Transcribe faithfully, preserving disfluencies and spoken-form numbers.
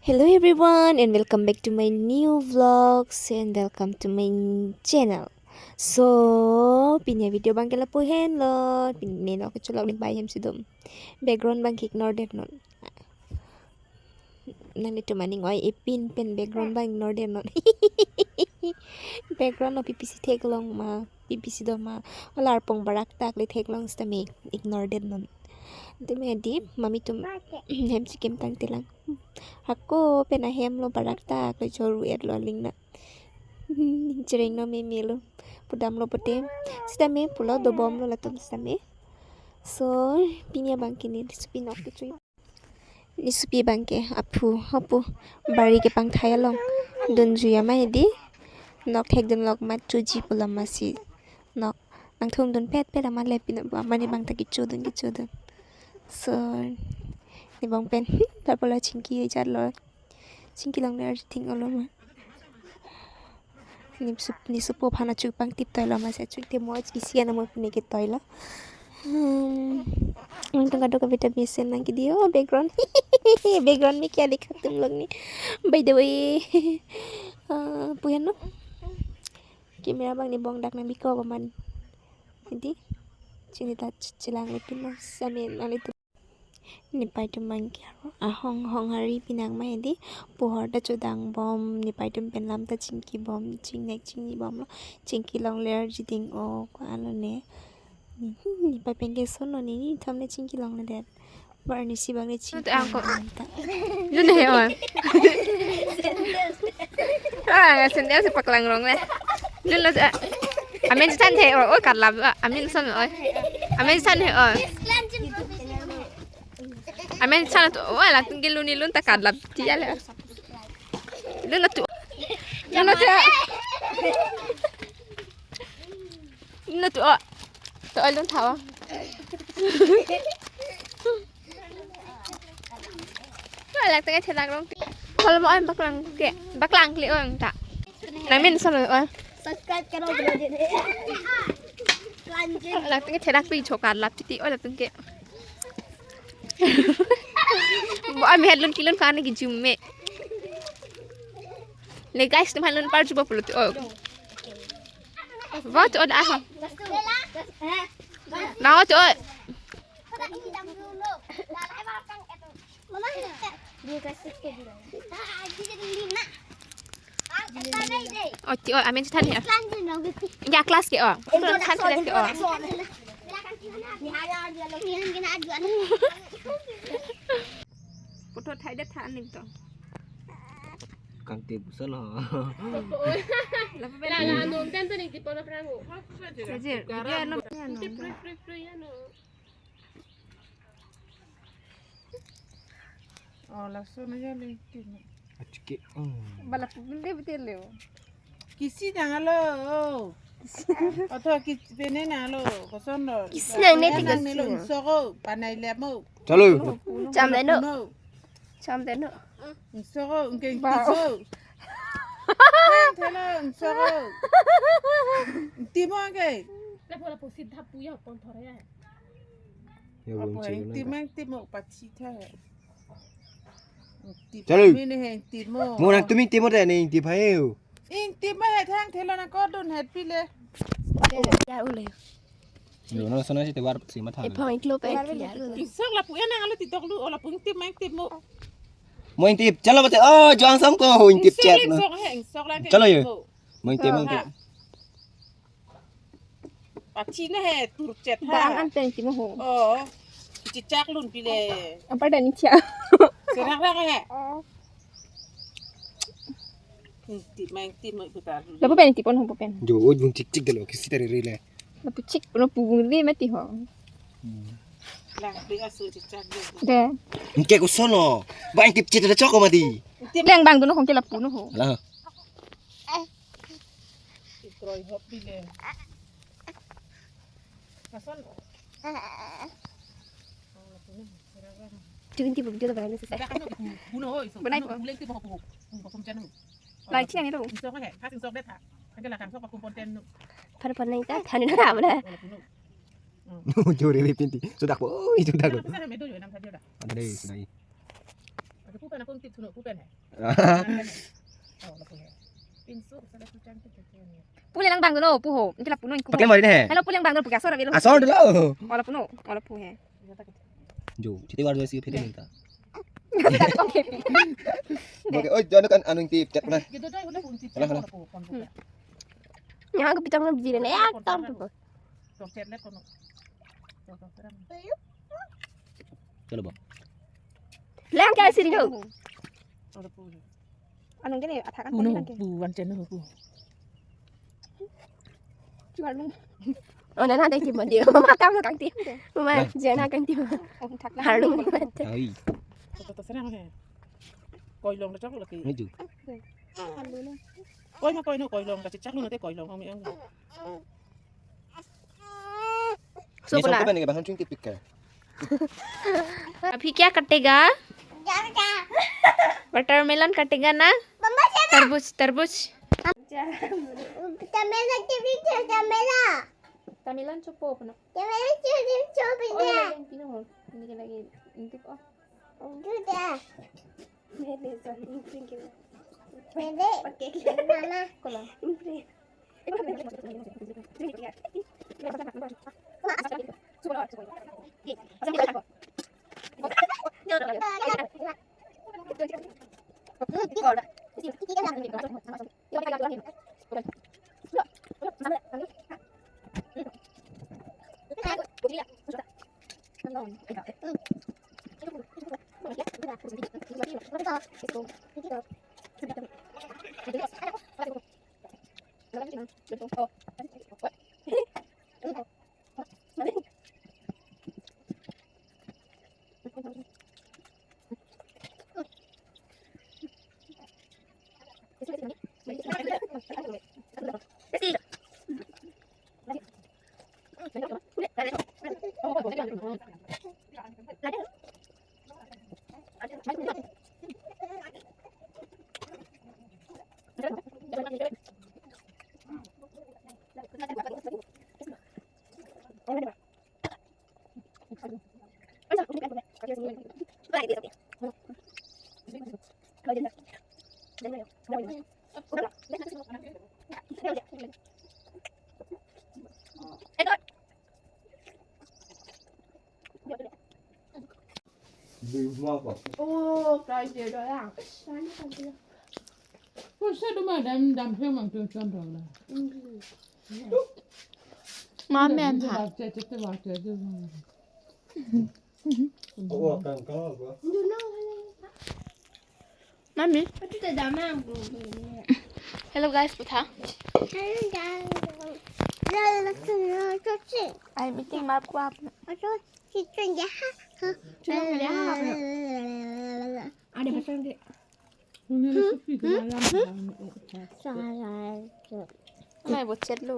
Hello everyone and welcome back to my new vlogs and welcome to my n- channel. So, pini video abang ke lapu henlo, pini nok cholok ni bai hem sidum. Background abang ke ignore det non. Nanglitum aning oi epin pen background abang ignore det non. Background lo P P C theklong ma, P P C do ma, ola arpong barak tak le theklong sitame ignore det non. Tumi adi, mami tum hem chikim tangte lang. Hako pen ahem lo barak tak le choru et lo aling na. Ning chereng lo meme lo. Pudam lo pute. Sitame pulo dobom lo latum sitame. So, pini abang ke ne supi nok ke chui. Ne supi abang ke aphu, aphu. Bari kepangthai along dunjui ama edi. Nok thekdun lok ma chuji pulo masi. Nok nangthung dun pet pet ama le pin ama ne abang ta kecho dun kecho dun. So, ne abang pen, ta pulo chingki ejat lo. Chingki longle arjithing olo ma. Ne sup-, ne supo aphan achu pangtip toilo masi achu te mo isi ana mo pune ke toilo. Hmm. Nangtum kadokave ta mesen nang kidi, oh, background. Background me kya dikha tum log ne. By the way, ah, pu henlo. Camera abang ne bong dak nang biko ko man. Edi. Chini ta ch-, chelang le pin lo. Sitame nanglitum. Nepei tum abang ke aro ahong hong hari pinang ma edi, pohor ta chodang bom, nepei tum pen lam ta chingki bom, chingnek chingni bom lo, chingki longle arjithing o ko alo ne. Nepei pen ke sono ne, nithom ne chingki longle det. Bar ne si abang ne chingki. Ante angko. Longle ta. Lun he oi. Ah, sendal si paklang rong le. Lun lo, ah. Amen chan the oi, oi, karlap, ah. Amen son oi. Amen chan he oi. Amen chan to, oi, latum ke lun ni lun ta karlap ti ale. Lun lo tu. Lun lo tu. Lun lo tu, oh. To oi lun thawa. Latum ke thedak rong. Hol mo em baklang ke, baklang kli ong ta. Nang amen son oi. Subscribe karo bela jene. Lanjut. Latum ke thedak pi chokar lap titi oi latum ke. Bo am het lun kilun kan ki jume. Le guys, tum han lun par juba pulut oi. Bo to da ha. Na to oi. Oh, ti oi, amen chan he. Ya, class ke, oh. Chan class ke, oh. Photo thai det tha aning to. Kang tip solo. Lapu pen. La, la, nom ten to ning tipo na prango. Saje, dia nom ya nom. Free, free, free, ya no. Oh, laso na ya le tin. Achike. Bala pun de betul le. Kisi dang alo. Atho kis pene na lo. Koson lo. Kisi nang ne, nang ne lo, kisi. Insoko panai le mo. Chalo. Cham le no. Cham le no. Insoko, ingke ba. Kiso. Thelo, insoko. Timo ke. Lapu lapu sidha puya pon thore ya. Ya, apo bung cik ingti nang. Mang timo pachi tha. Ingti. Chalo. Mene he ingtimo. Mo nangtum ingtimo de ne ingti phayo. Ingtimo he thang thelo na kodun het pile. Ya ule. Yo, no, sana si tewar si matha. E point lo pe ya ule. Insok lapu ya nang alo titok lu, o lapu ingti mang timo. Mo ingti, chalo bate, oh, juang sam ko, ho ingti chat na. Insok he, insok lagi. Chalo yo. Mo ingti, mo ingti. Ha. Pachi na he, tur chat ha. Bang an pen timo ho. Oh. Chichak lun pile. Apa dan ni cha? Serak rak he. Oh. Ingti mang timo iputar. Lapu pen ingti pon ho pen. Jo, oj bung chik chik delo, kisi tari rile. Lapu chik, lapu bung ri mati ho. Hmm. Lang ri asu chichak delo. De. Ingke koson lo. Ba ingti chit ada choko mati. Leng bang dono hong ke lapu no ho. Alah. Ikroi hop pile. Kason. Twenty buk dia barang ni sesai. Buno oi so. Banai ko. Bulan ti bohok bohok. Bohok kum chanu. Lai chiang itu. Insok he, khas insok det ha. Angke lakang sok pakum ponten nu. Par ponai ta, thani na mana. Wala puno. Jore le pinti. Sudah po. Oi, sudah lo. Sana medo yo nam sadio da. Ada deh, sudah. Pu pen akung tip thuno, pu pen hai. Oh, lapu hai. Pinso, sala tu chang tu chang ni. Pu le lang bang dono, pu ho. Inke lapu no ingku. Pakai mari deh. Hello, pu le lang bang dono, pu ke asor avelo. Asor dolo. Oh, lapu no, oh, lapu hai. Jo, chiti war jo si phete minta. Oke. Oke, oi, jana kan anu tip chat na. Gitu deh, udah pun tip. Hala, hala. Lapu, pun, pun. Yang aku pitang lebih deh, ya, tam tu. Tok chat le kono. Tok, tok, seram. Chalo ba. Lang kya sini jo. Ada pu. Anong gini, athak kan Pu no, pon kan ke. Pu, wan chen no, pu. Chuar lung. Oh, nana ada tim dia. Mama kam kang tim. Mama Nah. Jana kang tim. Oh, thak na. Harlung. Ai. Tok, tok, seram he. Koi long tok lagi. Ngeju. Koi ma koi no, koi long, kachechak lo nate koi long, hong mi ang. So, ये बोला। सबको बनेगा, हम चुन के पिक कर। अभी क्या कटेगा? Watermelon कटेगा ना? मम्मा, चला। तरबूज, तरबूज। तमेला के भी चल, तमेला। तमेला चुप हो अपना। तमेला चुप, चुप, ओ, चुप। Lagi, ini lagi, ini ko. Udah. Mele, sorry, ini ko. Mele. Oke, oke. Mama. Kola. Oh, guys, dia dah lah. Kok saya cuma dam dam saya mang tuan tuan dah lah. Mami, Dam saya tu waktu tu. Oh, kan kan apa? Mami. Hello guys, putha. I'm eating mapkwap. Ada macam dia. Nai bocet lo.